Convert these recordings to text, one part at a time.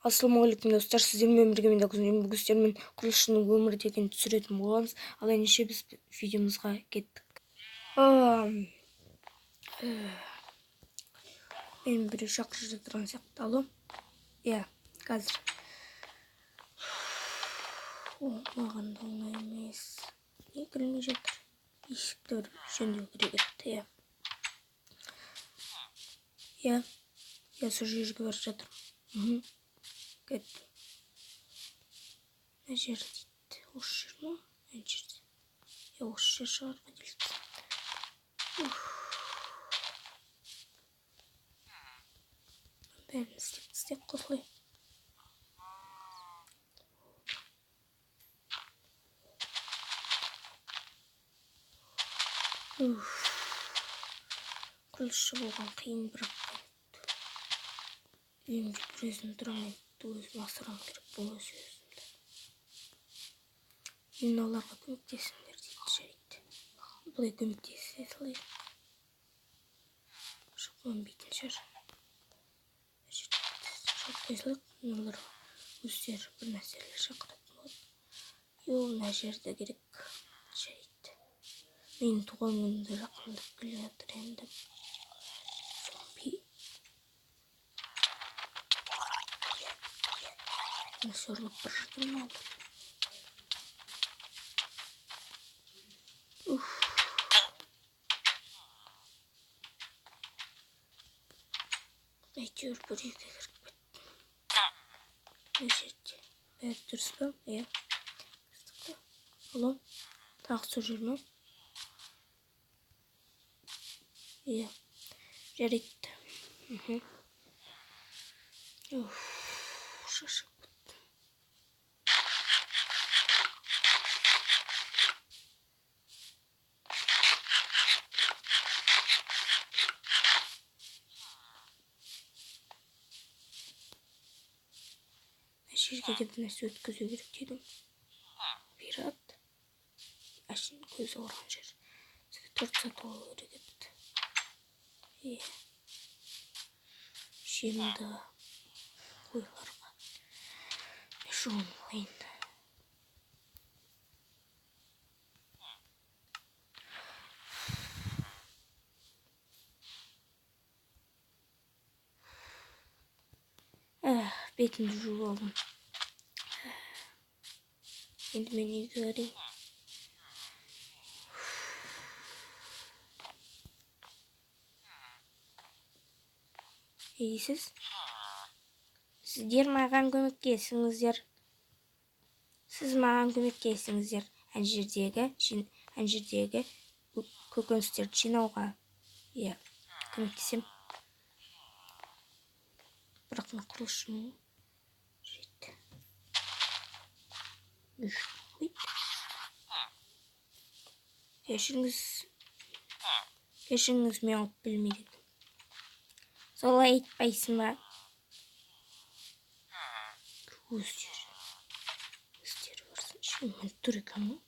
Ассалаумағалейкум, достар! Сіздермен бірге мен, Дакүн. Бүгін сіздермен құрылысшының өмірі деген түсіретін боламыз. Ал ендеше біз видеомызға кеттік. Мен біреу шақырып жатырған сияқты. Алло, иә, қазір. О, маған да оңай емес. Не кірмей жатыр? Есікті бір жөндеу керек еді. Иә, сол жерге бара жатырмын. Кеттім. Мына жер дейді. Осы жер ма? Ана жерде. Иә, осы жер шығар, қателеспесем. Бәрін істеп тастайық осылай. Құрылысшы болған қиын, бірақ үйімде бір өзім тұрамын, өзім асырауым керек бұл өз өзімді. Мыналарға көмектесіңдер дейді. Жарайды, былай көмектесе салайық. Жоқ, өнбейтін шығар. Жауып қоя салайық. Мыналарға өздері бір нәрселер шақыратын болады. И ол мына жерде керек. Жарайды, менің туған күнім де жақындап келе жатыр енді. Зомби нәрсе ұрлап бара жатыр мынау. Уф. Әйтеуір бір үйге кіріп кеттім. Мына жерде бәрі дұрыс па? Иә. Алло, тағы сол жер ме? Иә, жарайды. Уф, шаршап кеттім. Мына жерге де бір нәрсе өткізу керек дедім. Пират. Әшейін көзі ауырған жер. Бізге торт сатып алу керек еді. Иә. Жемді қойларға. Жуынып алайын. Бетімді жуып алдым. Енді мен үйге барайын. Ей, сіз? Сіздер маған көмектесіңіздер. Сіз маған көмектесіңіздер. Ана жердегі көкөністерді жинауға. Иә, көмектесем. Бірақ мен құрылысшымын. Жарайды. Кешіріңіз. Кешіріңіз, мен алып білмейді едім. Солай айтпайсың ба? Өздері. Өздері барсын. Ішіне тұр екен ғой.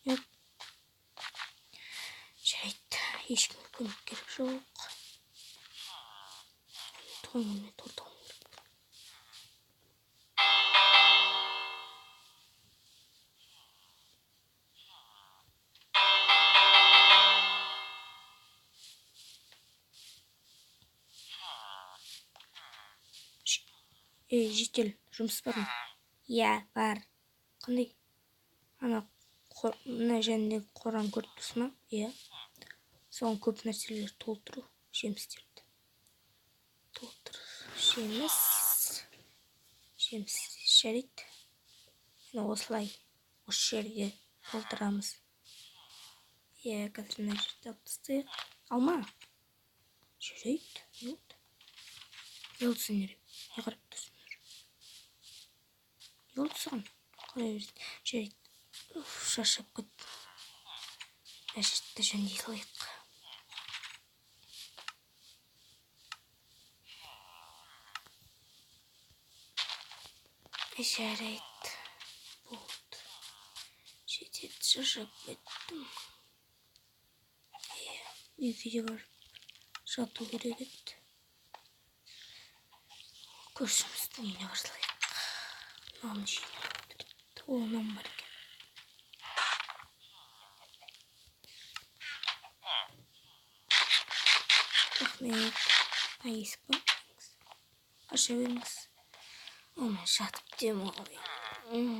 Жоқ. Жарайды. Ешкімге көмек керек жоқ. Туған күніме торт алуым керек. Ей, житель, жұмыс бар ма? Иә, бар. Қандай? Ана мына жанындағы қораны көріп тұрсың ба? Иә. Соған көп нәрселер толтыру, жемістерді. Толтыр. Жеміс. Жеміс. Жарайды. Міне осылай осы жерге толтырамыз. Иә, қазір мына жерді алып тастайық. Алма. Жарайды. Не болды? Не болды сендер? Не қарап тұрсыңдар? Не болды саған? Қарай берсін. Жарайды. Уф, шаршап кеттім. Мына жерді жөндей салайық. Жарайды. Болды. Жетеді, шаршап кеттім. Иә, үйге де барып жату керек еді. Көршіміздің үйіне бара салайық. Нан жейін. О, нан бар екен. Рахмет. А, есік па? Аша беріңіз. О, мен жатып демалайын.